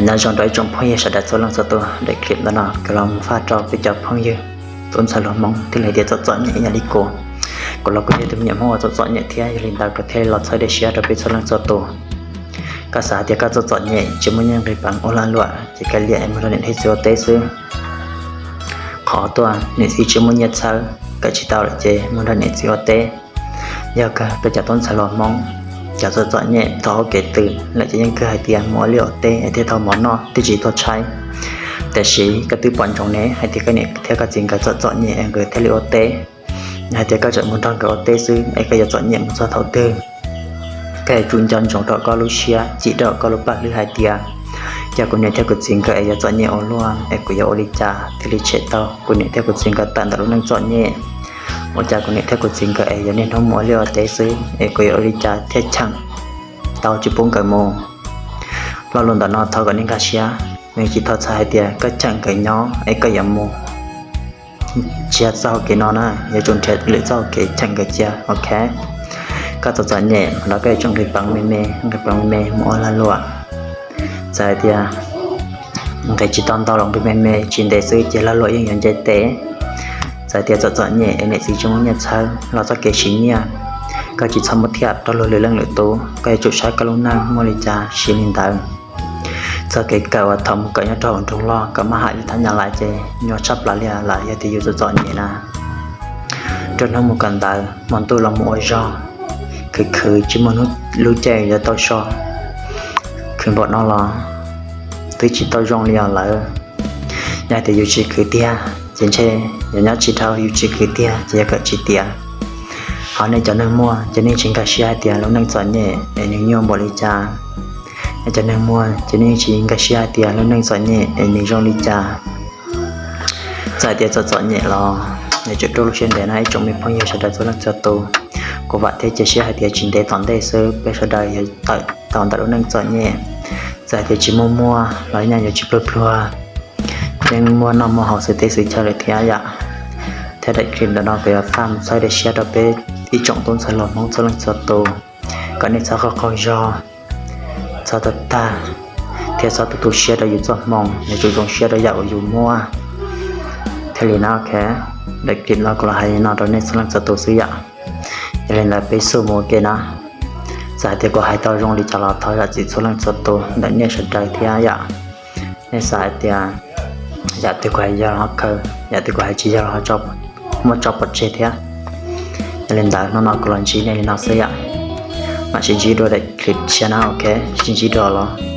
Nyob zoo rau ib tsoom phooj ywg sawv daws txhua leej txhua tus, daim clip ntawm no kuv los faj rau peb cov phooj ywg tub ntxhais hluas Hmoob thiaj li tias txom txom nyem ib yam li kuv. Kuv los kuj yog tus me nyuam Hmoob uas txom txom nyem thiab, yog li ntawd kuv thiaj li los txhawb dej siab rau peb txhua leej txhua tus. Koj xav hais tias koj txom txom nyem tsis muaj nyiaj nqis peev ua lag luam ces koj liam es mus nrog niam thiab txiv ua teb xwb. Qhov tuaj niam txiv tsis muaj nyiaj txhawb, kawm tsis tau lawm ces mus nrog niam txiv ua teb. Yog kawg peb cov tub ntxhais hluas Hmoob, cov txom txom nyem thaum hauv kev twg lawm ces yeej kawg hais tias mus ua liaj ua teb es thiaj tau mov noj thiaj tsis tuag tshaib. Tiam sis koj twb pom ntsoov ne hais tias koj niam thiab koj txiv nkawd txom txom nyem es nkawd thiaj li ua teb. Yog hais tias koj tseem mus nrog nkawd ua teb xwb es koj yuav txom nyem mus txog thaum twg? Koj yuav tsum nco ntsoov rau koj lub siab, cim rau koj lub paj hlwb hais tias, yog kuv niam thiab kuv txiv nkawd es yuav txom nyem ua luaj es kuv yuav ua li cas thiaj li tshem tau kuv niam thiab kuv txiv nkawd tawm ntawm lub neej txom nyem? Ua cas kuv niam thiab kuv txiv nkawd es yuav niaj hnub mus ua liaj ua teb xwb es kuv yuav ua li cas thiaj cheem tau tsis pub nkawd mus? Lo lus ntawm no thov kom nej nkag siab, nws tsis tau txhais hais tias koj cheem nkawd nyob es koj yuav mus cia txoj hau kev no na, yuav tsum nrhiav lwm txoj hau kev cheem nkawd cia, ok? Koj txom txom nyem los koj yuav tsum nqis peev me me, nqis peev me me mus ua lag luam. Txawm hais tias nqis tsis tau ntau los nqis me me tsis ntev xwb ces lag luam yeej yuav nce tes. Txawm hais tias txom txom nyem es niam txiv tsis muaj nyiaj txhawb los txoj kev siv nyiaj, koj tsis txhob muab thiaj rau luag lwm leej lwm tus, koj yuav tsum saib koj lub neej muaj li cas siv li ntawd. Txoj kev kawm uas thaum mus kawm nyob rau hauv nroog loj kom maj ham li thab nyab lais ces nyuaj tshaj plaws li lawm yog tias yus txom txom nyem na. Nruab hnub mus kawm ntawv, hmo ntuj los mus ua zog, khwv khwv tsis muaj hnub lub caij yuav tau so. Khwv npaum no los twb tsis tau zoo li os lawm. Yog tias yus tsis khwv tiag ces ntshe yuav nyob tsis dhau, yus tsis khwv tiag ces yuav kawm tsis tiav. Ho nej cov neeg muaj ces nej tsis nkag siab hais tias lub neej txom nyem es nws nyuaj npaum li cas. Nej cov neeg muaj ces nej tsis nkag siab hais tias lub neej txom nyem es nws zoo li cas. Txawm tias txom txom nyem los yuav tsum rau lub siab ntev na ib tsoom me phooj ywg sawv daws txhua leej txhua tus. Kuv vam thiab cia siab hais tias tsis ntev tom ntej xwb peb sawv daws yuav tawm tau ntawm lub neej txom nyem. Txawm tias tsis muaj muaj los nyaj yuav tsis pluag pluag, yeej muaj noj muaj haus xwb teb xwb chaw lawm thiab yom. Thiab daim clip ntawm no kuv yuav faj txhawb dej siab rau peb ib tsoom tub ntxhais hluas Hmoob txhua leej txhua tus, kom nej txhob qaug qaug zog, txhob tag tag, thiab txhob tu tu siab rau yus txoj hmoo, yuav tsum zoo siab rau yam uas yus muaj. Thiaj li na, ok, daim clip no kuv los hais li no rau nej txhua leej txhua tus xwb yom. Yog li ntawd peb xub mus ua ke na. Txawm hais tias kuv hais tau zoo li cas los thov zam txim txhua leej txhua tus ntawm nej sawv daws thiab yom. Nej xav hais tias yam twg kuv hais yog los ho khaws, yam twg kuv hais tsis yog los ho muab tso pov tseg thiab. Yog li ntawd hnub no kuv los ntsib nej li no xwb yom. Mam sib ntsib dua daim clip tshiab na, ok, sib ntsib dua los.